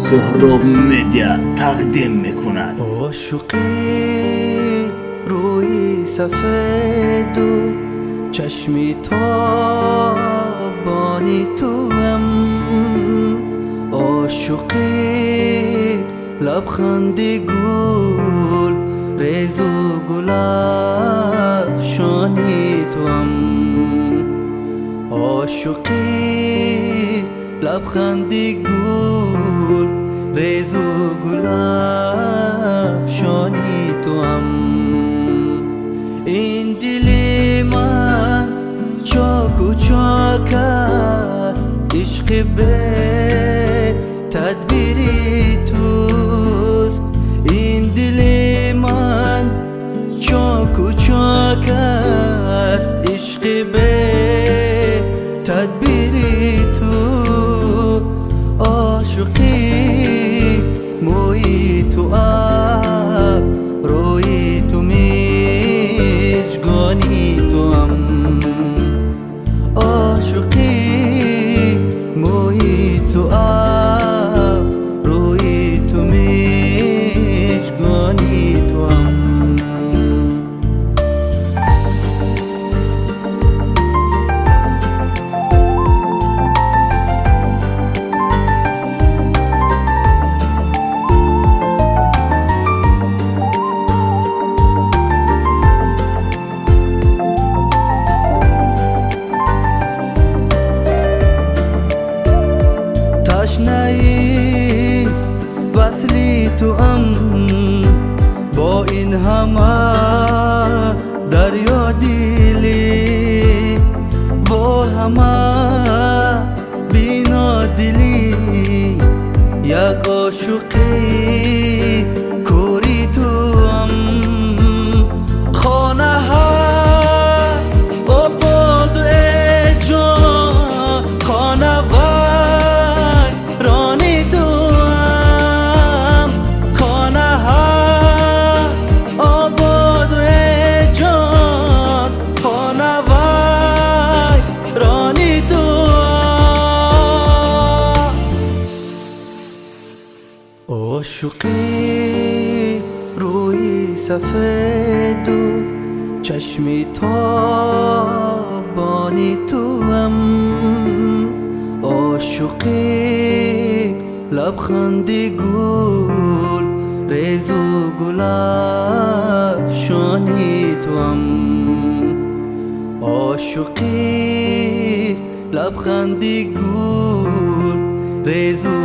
Суҳроб Медиа тақдим мекунад. Ошиқи рӯи сафеду чашми тобони туам, ошиқи лабханди гул резу гулафшони туам, ошиқи лабханди гул резу гулафшони туам. Ин дили ман чоку чок аст, ишқи бе тадбири туст. Ин дили ман чоку чок аст, ишқи бе тадбири ту. Ошиқи мӯи ту, абрӯи ту, мижгони туам. Ошиқи мӯи ту, абрӯи ту, мижгони туам. Ташнаи васли туам, бо ин ҳама дарёдилӣ, бо ҳама бинодилӣ, як ошиқи кӯри туам. Хонаҳо ободу эҷон, хона вайрони туам, хонаҳо ободу эҷон, хона вайрони туам. Ошиқи рӯи сафеду чашми тобони туам, ошиқи лабханди гул резу гулафшони туам, ошиқи лабханди гул резу